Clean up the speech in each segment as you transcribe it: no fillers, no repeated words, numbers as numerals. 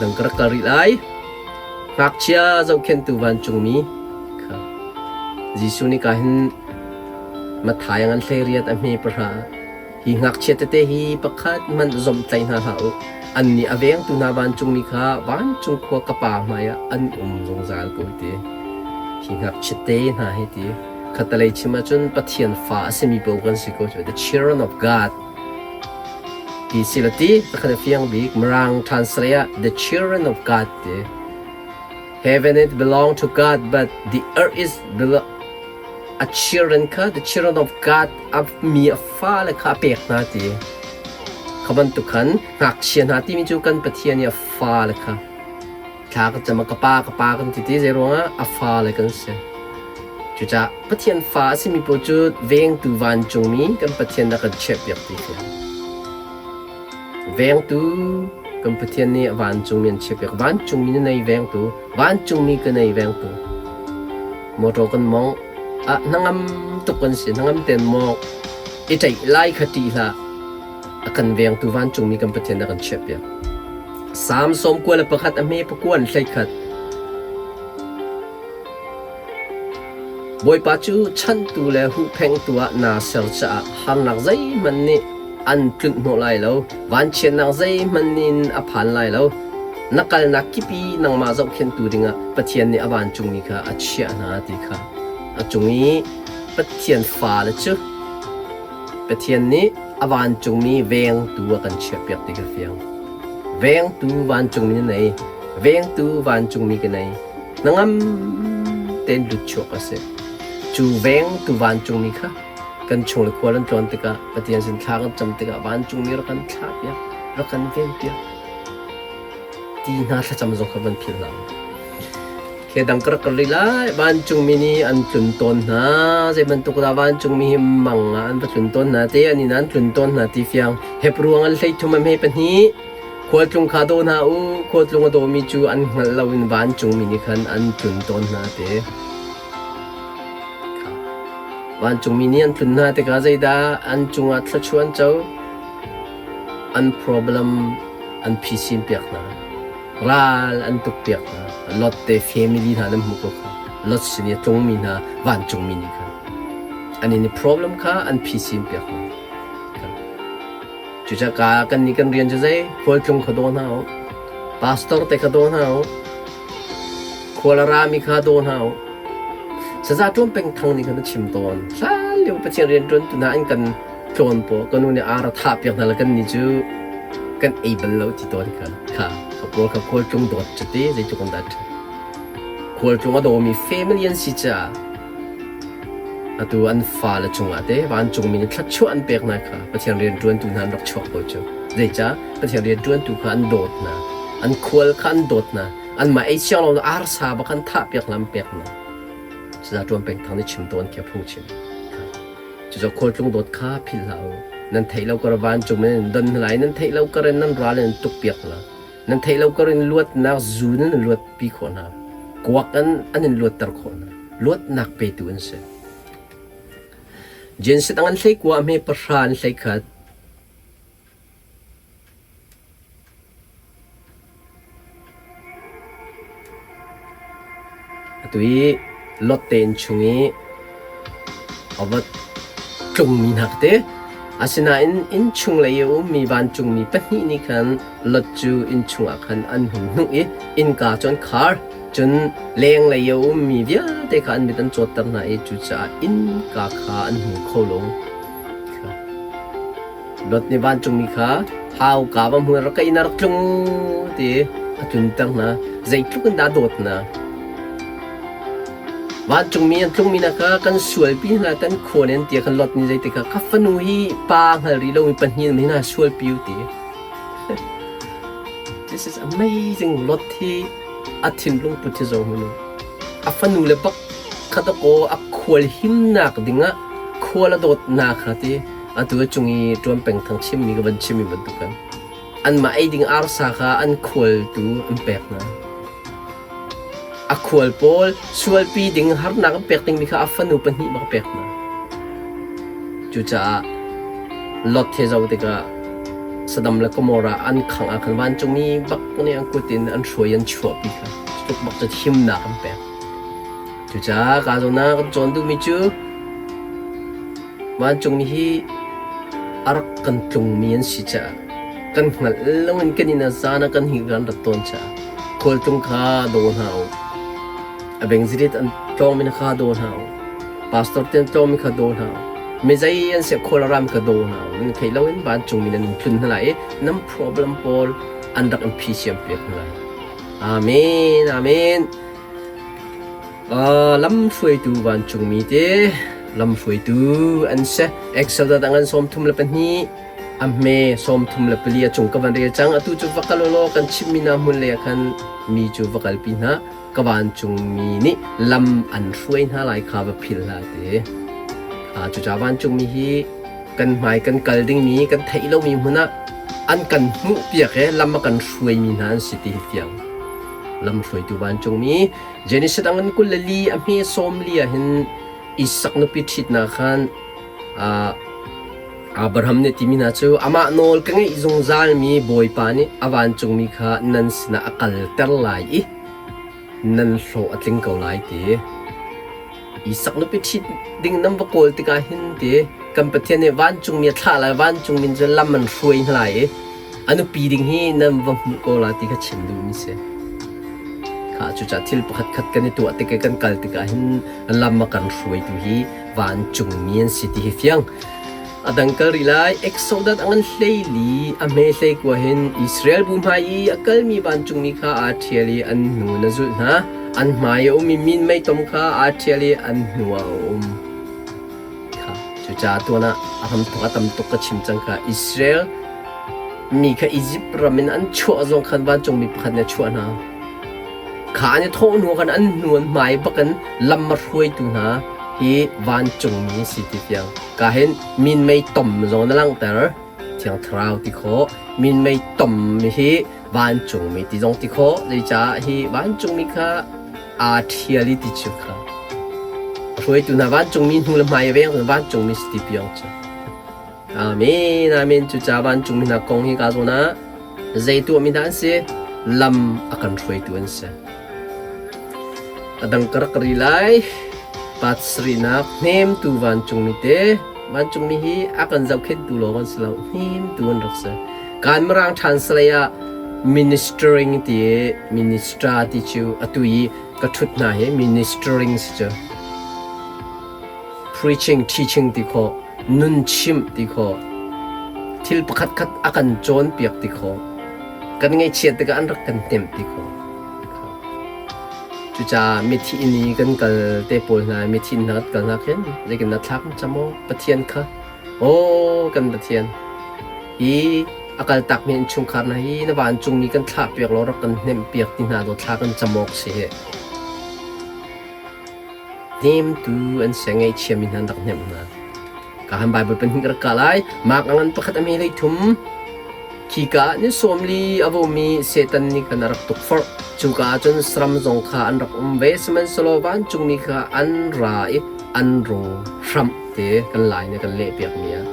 Dang ka rak kal rih lai. Ngakchia zohkhenhtu vancungmi kha Jesuh nih ka hin Matthai ngan 18 a hme pahra hi ngakchia tete hi pakhat hmanh zomhtlaih hna hlah u. Annih a vengtu hna vancungmi kha vancung khua ka Pa hmaiah an um zungzal ko ti. Hi ngakchia te hna hi ti khatalei chim ahcun Pathian fa a simi paoh kan si ko cu the children of God ti si la ti pakhat a fiang bik Mirang translate ah the children of God ti. Heaven it belong to God but the earth is belo a children kha the children of God a mi a fale kha a pek hna ti. Kha bantuk khan ngakchia hna timi cu kan Pathian i a fale kha thla ka cam ah ka pa ka pa kan ti ti zei ruangah a fale kan si. Cucaah Pathian fa a simi paoh cu vengtu vancungmi kan Pathian dah kan chiahpiak ti khi. Vengtu kan Pathian nih vancungmi an chiahpiak. Vancungmi na nei vengtu, vancungmi ka nei vengtu. Motor kan mong ah hnangam tuk kan si, hnangam ten mawk i ṭaih lai kha ṭih hlah. A kan vengtu vancungmi kan Pathian dah kan chiahpiak. Salm 91 a hme pakuan 11 Bawipa cu chanhtu le huhphengtu ah naa ser caah harnak zeihmanh nih an tlunh hnawh lai lo, vanchiatnak zeihmanh in a phan lai lo. Na kalnak kip i nangmah zohkhenhtu dingah Pathian nih a vancungmi kha a chiah hna ti kha a cung i Pathian fale cu Pathian nih a vancungmi vengtu a kan chiahpiak ti kha fiang. Vengtu vancungmi na nei, vengtu vancungmi ka nei. Hnangam tein lut chuak a si. Cu vengtu vancungmi kha kan chung le khual an tlawn tikah Pathian sin thla kan cam tikah vancungmi rak kan thlah piak, rak kan ven piak ti hna thlacam zong kha van philh hlah. He dang ka rak kal rih lai. Vancungmi nih an tlun tawn hna. Zei bantuk dah vancungmi hi mang ah an va tlun tawn hna te an inn ah an tlun tawn hna ti fiang. Hep ruang an 33 a hme pahnih. Khualtlung kha daw hna u, khualtlung a dawmi cu an hngalh loin vancungmi nih khan an tlun tawn hna ti. Vancungmi nih an tlun hna tikah zeidah an cungah thluachuah an co? An problem an phisin piak hna. Ral an tuk piak hna. Lot te family hna nan hmuh ko kha. Lot sin i a tlungmi hna vancungmi nih khan an in i problem kha an phisin piak hna. Cucaah kannih kan rian cu zei? Khualtlung kha daw hna u. Pastor te kha daw hna u. Khual a rami kha daw hna u. Saza ṭuan peng thang nih khan a chim tawn. Hlan lio Pathian rianṭuan tu hna an kan tlawn paw ka nu nih ar a thah piak hna le kan nih cu kan ei bal lo ti tawn kha kha ka pawl kha khualtlung dawt cu ti zeitluk an dah ṭhat. Khualtlung a dawmi family an si caah Atu an fale cungah teh vancungmi nih thluachuah an pek hna kha Pathian rianṭuantu hna an rak chuak ko cu. Zeicah? Pathian rianṭuantu kha an dawt hna. An khual kha an dawt hna. Anmah ei siang lo arsa bak an thahpiak hna an pek hna. Cucaah ṭuan peng thang nih chim tawn khi a phungchim. Cucaah khualtlung dawt kha philh hlah u. Nan theih lo kar vancung in nan don hna lai, nan theih lo kar in nan ral in an tukpiak hna. Nan theih lo kar in luatnak zu nan luatpi khawh hna. Kuak in an in luatter khawh hna. Luatnak petu an si. Genesis an 19 hme pahra an 11. Atu i Lot te inn chung i a va tlungmi hna ka ti. Asinain innchung lei i a ummi vancungmi pahnih nih khan Lot cu innchung ah khan an hun hnuh i innka cu an khar. Cun lenglei i a ummi vialte kha an mit an cawtter hna i cucaah innka kha an hmu kho lo. Lot nih vancungmi kha hauka va hmun rak ka inn ah rak tlung ti a tlunter hna. Zeitluk in dah a dawt hna. Vancungmi an tlungmi hna kha kan sualpi hna kan khawn in tiah khan Lot nih zeitik ah ka fanu hi pa hngal rih lomi pahnih na hna sualpi u ti. This is amazing. Lot hi a thinlung put hi zo hmanh u. A fanu le bak kha dakaw a khual himnak dingah khual a dawtnak kha ti atu a cung i ṭuan peng thang chimmi ka van chimmi bantuk kan anmah ei ding arsa kha an khualtu an pek hna. A khual pawl sualpi ding harnak an pek dingmi kha a fanu pahnih bak a pek hna. Cucaah Lot he zoh tikah Sodom le Gomorrah an khangh ah khan vancungmi bak nih an kut in an hruai an chuahpi kha cutluk bak cu himnak an pek. Cucaah ka zawn ah kan cawn duhmi cu vancungmi hi a rak kan tlungmi an si caah kan hngalh loin kan inn ah zan ah kan hi kan rat tawn caah khualtlung kha daw hna u. A bengzirit an tlawngmi kha daw hna u. Pastor te an tlawngmi kha daw hna u. Mizei an si khual ram kha daw hna u. Nan theih loin vancungmi nan in tlun hna lai i nan problem pawl an rak in phi siam piak hna lai. Amen. Amen. Lamhruaitu vancungmi te lamhruaitu an si. Exodus dang an 32 a hme 34 a cung ka van rel cang. Atu cu va kal law kan chimmi hna hmun lei ah khan mi cu va kalpi hna. Ka vancungmi nih lam an hruai hna lai kha va philh hlah te. Cucaah vancungmi hi kan hmai kan kal dingmi kan theih lomi hmun ah an kan hmuhpiak i lam a kan hruaimi hna an si ti hi fiang. Lamhruaitu vancungmi Genesis dang in 24 a hme 40 ah hin Isak nupi ṭhitnak khan Abraham nih timi hna cu amah nawl ka ngeih zungzalmi Bawipa nih a vancungmi kha nan sinah a kalter lai i nan hlawh a tling ko lai ti. Isak nupi ṭhit ding nan va kawl tikah hin ti kan Pathian nih vancungmi a thlah lai, vancungmi cu lam an hruai hna lai i a nupi ding hi nan va hmuh ko lai ti kha chim duhmi si. Kha cucaah thil pakhat khat kan i tuah tik i kan kal tikah hin lam a kan hruaitu hi vancungmi an si ti hi fiang. A dang kal rih lai. Exodus a ngan 14 a hme 19 hin Israel bu hmai i a kalmi vancungmi kha aa ṭhial i an hnu in a zulh hna. An hmai a um i minmei tom kha aa ṭhial i an hnu ah a um. Kha cucaah tuan ah a hramthawk a tam tuk ka chim cang kha Israel mi kha Izipt ram in an chuah zong khan vancungmi pakhat nih a chuah hna. Kha an i thawh hnu khan an hnu an hmai bakin lam a hruaitu hna hi vancungmi a si ti fiang. Ka hin minmei tom zong na langhter. Thiang Thlarau ti khawh. Minmei tom hi vancungmi ti zong ti khawh. Zeicah hi vancungmi kha aa ṭhial i ti cu kha. A hruaitu hna vancungmi hnu le hmai a veng vancungmi si ti piang cu. Amen. Amen. Cucaah vancungmi hna kong hi ka zawn ah zei tuahmi dah an si? Lam a kan hruaitu an si. A dang ka rak ri lai. Part sarihnak hnemtu vancungmi te. Vancungmi hi a kan zohkhenhtu lawng an si lo. Hnemtu an rak si. Kan Mirang translate ah ministering ti i minister ti cu atu i ka ṭhut hna hi ministering si cu. Preaching, teaching ti khawh. Nun chimh ti khawh. Thil pakhatkhat a kan cawnpiak ti khawh. Kan ngaihchiat tikah an rak kan hnemh ti khawh. Cucaah mithi inn i kan kal te pawl hna, mithi inn hna kan kal hna khin zeitin dah thla kan cam aw Pathian kha aw kan Pathian hi a kaltakmi innchungkhar hna hi na vancungmi kan thlahpiak law rak kan hnemhpiak ti hna dawt thla kan cam awk si hi. Hnemtu an si ngaihchiami hna an rak hnemh hna. Ka han Bible pahnih ka rak kah lai. Mark a ngan pakhat a me lei thum. Khika ah ni 40 a vomi Satan nih khan a rak tukforh. Cuka ah cun saram zong kha an rak um ve. Sihmanhsehlaw vancungmi kha an ra i an ro hramh te kan lai nih kan lehpiakmi ah.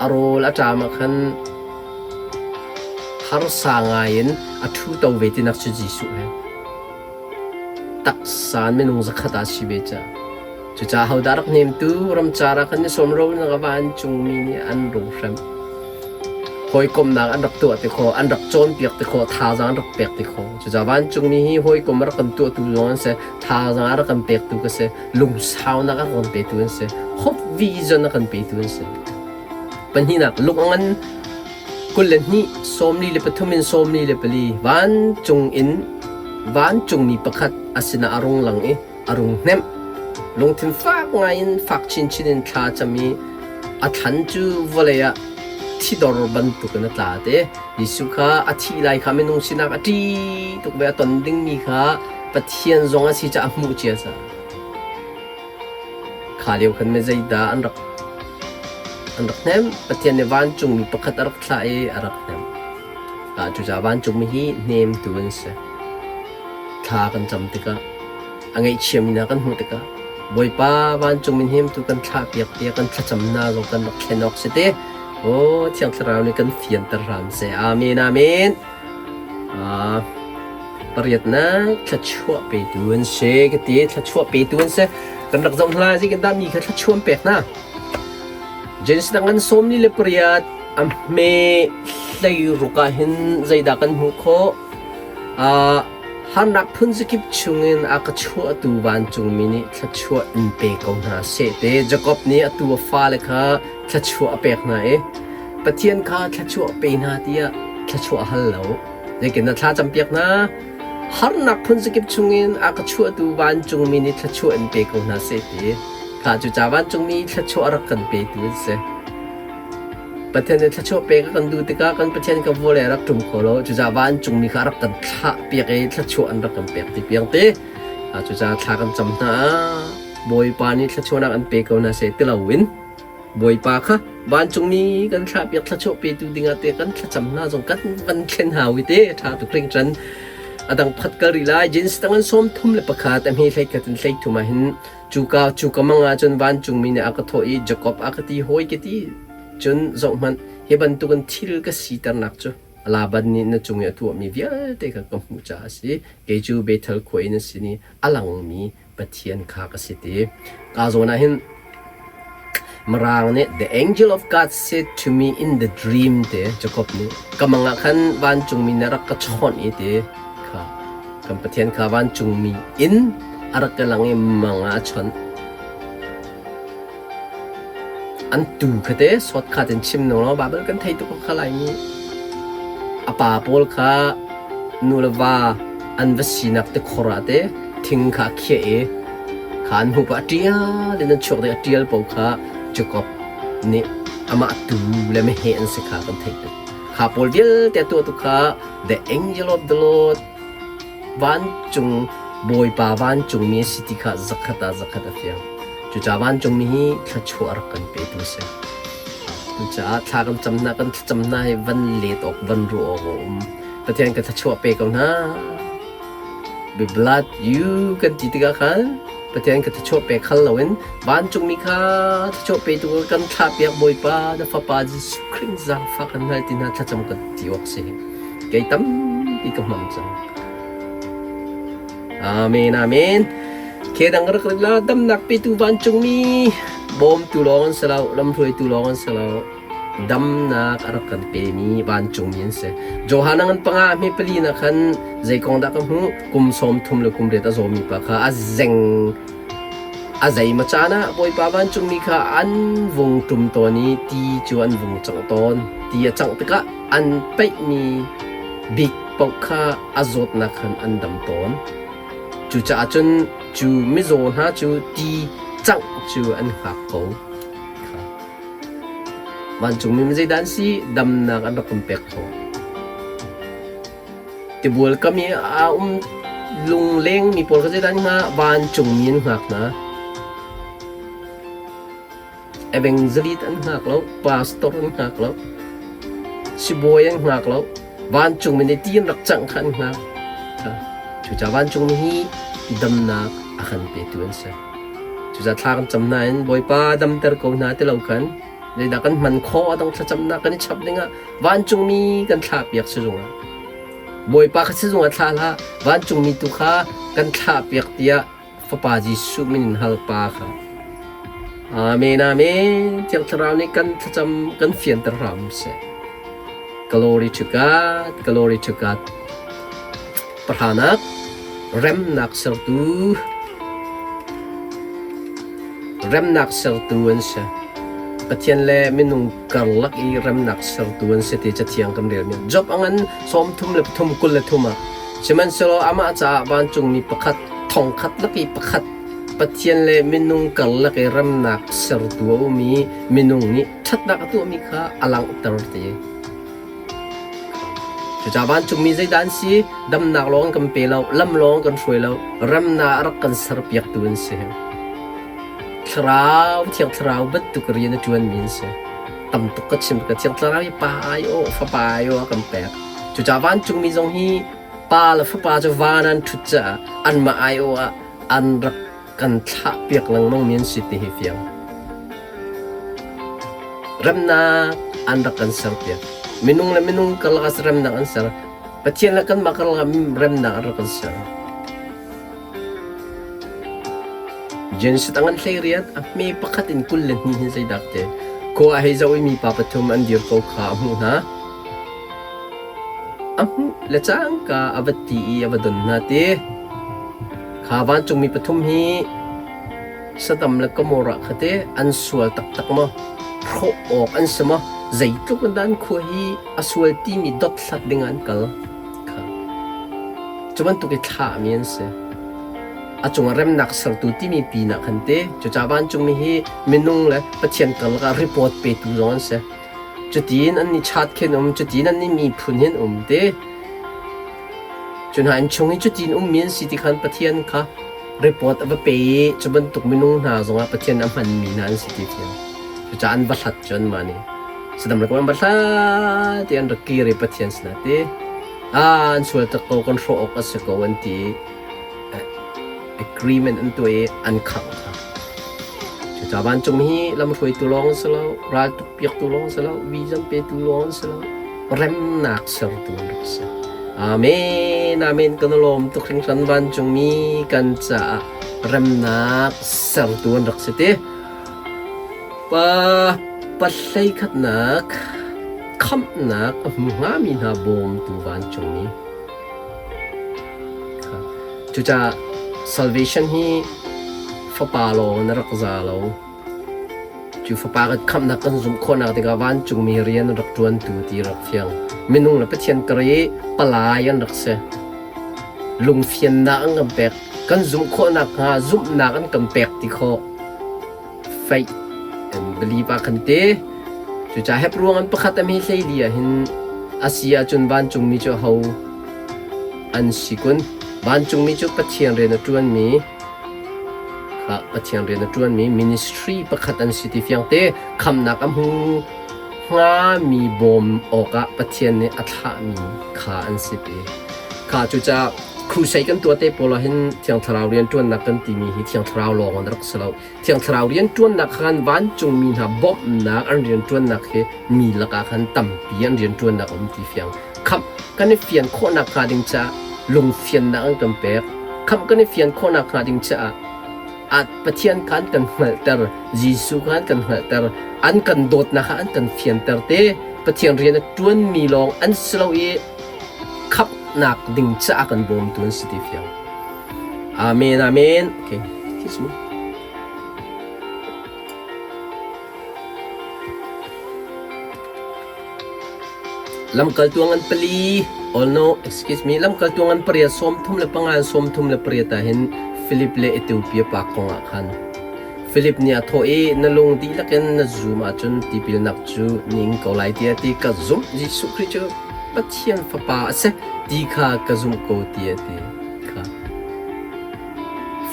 A rawl a ṭam ah khan harsa ngai in a ṭhu to ve tinak cu Jesuh he. Taksa minung 100 ah si ve ca. Cucaah hodah rak hnemtu ramcar ah khan ni sawm ro na vancungmi nih an runghrem. Hawikomhnak an rak tuah ti khawh, an rak cawnpiak ti khawh, thazaang an rak pek ti khawh. Cucaah vancungmi hi hawikom a rak kan tuahtu zong an si, thazaang a rak kan pektu ka si, lungsaunak a rak kan petu an si, hope vision a kan petu an si. Pahnihnak, lung a ngan 22, 43 in 44 vancung in vancungmi pakhat a sinah a rung lang i a rung hnemh. Lungthin fak ngaiin fak chinchin in thla cam i a thlan cu vawlei ah thidor bantukin a tla te. Jesuh kha a thih lai kha minung sinak a ṭih tuk ve a ton dingmi kha Pathian zong a si caah a hmuh cia caah. Kha lio khan zeidah an rak an rak hnemh? Pathian nih vancungmi pakhat a rak thlah i a rak hnemh. Cucaah vancungmi hi hnemtu an si. Thla kan cam tikah a ngaihchiami hna kan hmuh tikah Bawipa vancungmi hnemtu kan thlahpiak tiah kan thlacamnak zong kan rak thlen awk si te. Aw, Thiang Thlarau nih kan fianter hram seh. Amen, amen. Uh, pariatnak thluachuah petu an si ka ti thluachuah petu an si kan rak zoh hna zi kan dah mi kha thluachuah an pek hna Genesis dang an 48 a hme hlei ruk ah hin zeidah kan hmuh khawh uh, harnak phun zakip chungin a ka chuahtu vancungmi nih thluachuah in pe ko hna seh te Jacob nih atu a fale kha thluachuah a pek hna i Pathian kha thluachuah pe hna tiah thluachuah hal lo. Zeitin na thla campiak hna? Harnak phun zakip chungin a ka chuahtu vancungmi nih thluachuah in pe ko hna seh ti. Kha cu ca vancungmi thluachuah a rak kan petu an si. Pathian nih thluachuah pek a kan duh tikah kan Pathian ka vawlei a rak ṭum kho lo. Cucaah vancungmi kha a rak kan thlah piak i thluachuah an rak kan pek ti piang te. Cucaah thla kan cam hna. Bawipa nih thluachuahnak an pe ko hna seh ti loin Bawipa kha vancungmi kan thlahpiak thluachuah petu dingah te kan thlacam hna zong kan van thlen hau i te ṭha tuk hringhran. A dang pakhat kal rih lai. Jeans tang an sawm thum le pakhat a hme hlei khat in hlei thum ah hin cuka cuka mang ah cun vancungmi nih a ka thawh i Jakob a ka ti hawi ka ti. Cun zohhmanh hi bantukin thil ka siternak cu Laban nih na cung i a tuahmi vialte kha ka hmuh caah a si. Kei cu Bethel khua in a sin i a langmi Pathian kha ka si ti. Ka zawn ah hin Mirang nih the angel of God said to me in the dream te Jacob nih ka mang ah khan vancungmi nih a rak ka chawnh i ti kha kan Pathian kha vancungmi in a rak ka lang i mang ah a chawnh. An tu kha te sawt kha ten chim nung lo Bible kan thei tuk kha lai mi a pa pawl kha nu le va an va sinak te khor ah te thing kha a khiah i kha an hmuh pah a ṭial in an chuak ding a ṭial paoh kha Jakob nih amah tu le meheh an si kha kan theih tuk. Kha pawl vialte a tuahtu kha the angel of the Lord vancung Bawipa vancungmi a si ti kha zakhat ah zakhat a fiang. Cucaah vancungmi hi thluachuah a rak kan petu a si. Cucaah thla kan cam hna kan thlacam hna hi van let awk van ruah awk a um. Pathian ka thluachuah pe ko hna. Be blood you kan ti tikah khan Pathian ka thluachuah pek khal loin vancungmi kha thluachuah petu kan thlahpiak Bawipa na fapa Jesuh Khrih zaangfah kan hal ti hna thlacam kan ti awk si. Kei tampi ka hmang cang. Amen amen. Ke dang rak rik la damnak petu vancungmi bawmtu lawng an si lo lamhruaitu lawng an si lo damnak a rak kan pemi vancungmi an si. Johan a ngan panga hme pali na khan zei kong dah ka hmuh kum sawm thum le kum riat a zawmi pa kha a zeng a zei ma caan ah Bawipa vancungmi kha an vung ṭum tawn i ti cu an vung cangh tawn. Ti a cangh tikah an peihmi bik paoh kha a zawtnak khan an dam tawn. Cucaah cun cu mizaw hna cu ti cangh cu an hngak ko. Vancungmi mi zeidah an si? Damnak an rak kan pek khawh. Tibual kam i a um lunglengmi pawl kha zeidah an hngah? Vancungmi an hngak hna. Evangelist an hngak lo, pastor an hngak lo, sibawi an hngak lo, vancungmi nih ti an rak cangh kha an hngak. Cucaah vancungmi hi damnak a kan petu an si. Cucaah thla kan cam nain Bawipa damter ko hna ti lo khan zeidah kan hman khawh a dang thlacamnak kan i chap dingah vancungmi kan thlahpiak sizung ah Bawipa kha sizung ah thlah hlah vancungmi tu kha kan thlahpiak tiah Fapa Jesuh min in hal pa kha Amen amen Thiang Thlarau nih kan thlacam kan fianter hram seh Glory to God Glory to God Pahranak remnak sertu remnak sertu an si. Pathian le minung karlak i remnak sertu an si ti Cathiang kan relmi. Job a ngan 33 23 ah sihmanhsehlaw amah caah vancungmi pakhat thongkhat lak i pakhat Pathian le minung karlak i remnak sertu a um i minung nih ṭhatnak a tuahmi kha a langhter ti. Cucaah vancungmi zeidah an si? Damnak lawng an kan pe lo, lam lawng an kan hruai lo, remnak a rak kan serpiaktu an si. Thlarau, Thiang Thlarau bantuk rian a ṭuanmi an si. Tam tuk ka chim ka Thiang Thlarau hi pa aiawh, fapa aiawh a kan pek. Cucaah vancungmi zong hi pa le fapa cu van an ṭhut caah anmah aiawh ah an rak kan thlahpiak lengmangmi an si ti hi fiang. Remnak. an rak kan serpiak. Minung le minung karlak ah remnak an ser. Pathian le kanmah karlak ah remnak an rak kan ser. Genesis a ngan 18 a hme pakhat in 22 hin zeidah te khua a hei zoh i mipa pathum an dir ko kha a hmuh hna. A hmuh le cangka a va ti i a va don hna ti. Kha vancungmi pathum hi Sodom le Gomorrah kha te an sual taktak maw? Hrawh awk an si maw? Zeitluk in dah an khua hi a sual timi dothlat ding ah an kal? Kha. Cu bantuk i thlahmi an si. A cungah remnak sertu timi pinah khan te, cucaah vancungmi hi minung le Pathian karlak ah report petu zong an si. Cutin an i chat khin um, cutin an i miphun hin um te. Cu hna inn chung i cutin ummi an si ti khan Pathian kha report a va pe i cu bantuk minung hna zongah Pathian a hmanmi hna an si ti thiam. Cucaah an va hlat cu anmah nih. Sadam le an va hlat i an rak kir i Pathian sinah ti ah an sual tak ko kan hrawh awk a si ko an ti i agreement an tuah i an khangh kha. Cucaah vancung hi lamhruaitu lawng an si lo, raltuk piaktu lawng an si lo, visa petu lawng an si lo, remnak sertu an rak si. Amen, amen kan lawm tuk hringhran vancungmi kan caah remnak sertu an rak si te. Pa pahlei khatnak khamhnak a hmu hngami hna bawmtu vancungmi. Cucaah salvation hi fapa lawng na rak za lo. Cu fapa kan khamhnak kan zumh khawhnak dingah vancungmi rian an rak ṭuantu ti rak fiang. Minung le Pathian kar i palai an rak si. Lungfiannak an kan pek. Kan zumh khawhnak hnga zumhnak an kan pek ti khawh. Faith and belief ah khan te. Cucaah Hebrew ruang an pakhat a hme hleili ah hin a si ahcun vancungmi cu ho an si kun? Vancungmi cu Pathian rian a ṭuanmi kha Pathian rian a ṭuanmi ministry pakhat an si ti fiang te khamnak a hmu hngami bawm awkah Pathian nih a thlahmi kha an si ti. Kha cucaah crusade kan tuah te pawl ah hin Thiang Thlarau rian ṭuannak kan timi hi Thiang Thlarau lawng an rak si lo. Thiang Thlarau rian ṭuannak khan vancungmi hna bawmhnak an rian ṭuannak hi mi lakah khan tampi an rian ṭuannak a um ti fiang. Khamh kan i fian khawhnak hnga ding caah lungfiannak an kan pek. Khamh kan i fian khawhnak hnga ding caah Pathian kha an kan hngalhter, Jesuh kha an kan hngalhter, an kan dawtnak kha an kan fianter te. Pathian rian a ṭuanmi lawng an si lo i khamhnak ding caah kan bawmtu an si ti fiang. Amen, amen. Okay, kiss me. Lamkaltu ngan pali, oh no, excuse me, lamkaltu ngan pariat 35 38 ah hin Philip le Ethiopia pa kong ah khan Philip nih a thawh i na lung dihlak in na zum ahcun tipilnak cu ning ko lai tiah ti ka zumh Jesuh Khrih cu Pathian fapa a si ti kha ka zumh ko tiah ti kha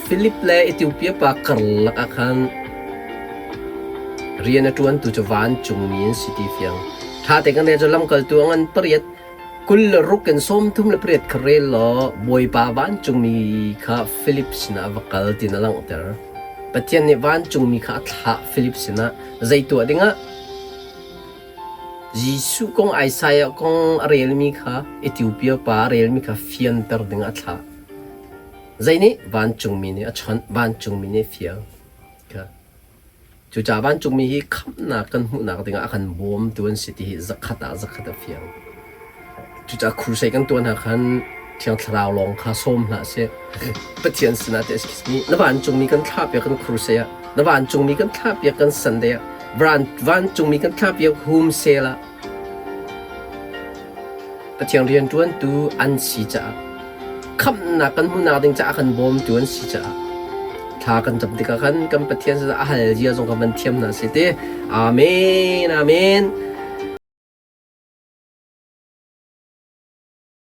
Philip le Ethiopia pa karlak ah khan Rian a ṭuantu cu vancungmi an si ti fiang. Ṭha tein kan rel cu lamkaltu a ngan pariat 26 in 38 kha rel law Bawipa vancungmi kha Filip sinah a va kal tiin a langhter. Pathian nih vancungmi kha a thlah Filip sinah zei tuah dingah Jesuh kong Isaiah kong a relmi kha Ethiopia pa a relmi kha fianter dingah a thlah. Zei nih vancungmi nih a chawnh, vancungmi nih a fial. Cucaah vancungmi hi khamhnak kan hmuhnak dingah a kan bawmtu an si ti hi zakhat ah zakhat a fiang. Cucaah crusade kan tuah hna khan Thiang Thlarau lawng kha sawm hlah seh. Pathian sinah teh a na vancungmi kan thlah piak kan crusade ah, na vancungmi kan thlah piak kan Sunday ah, vancungmi kan thlah piak home sale ah Pathian rianṭuantu an si caah khamhnak kan hmuhnak ding caah kan bawmtu an si caah thla kan cam tikah khan kan Pathian a hal zia zong kan van thiam hna si te. Amen. Amen.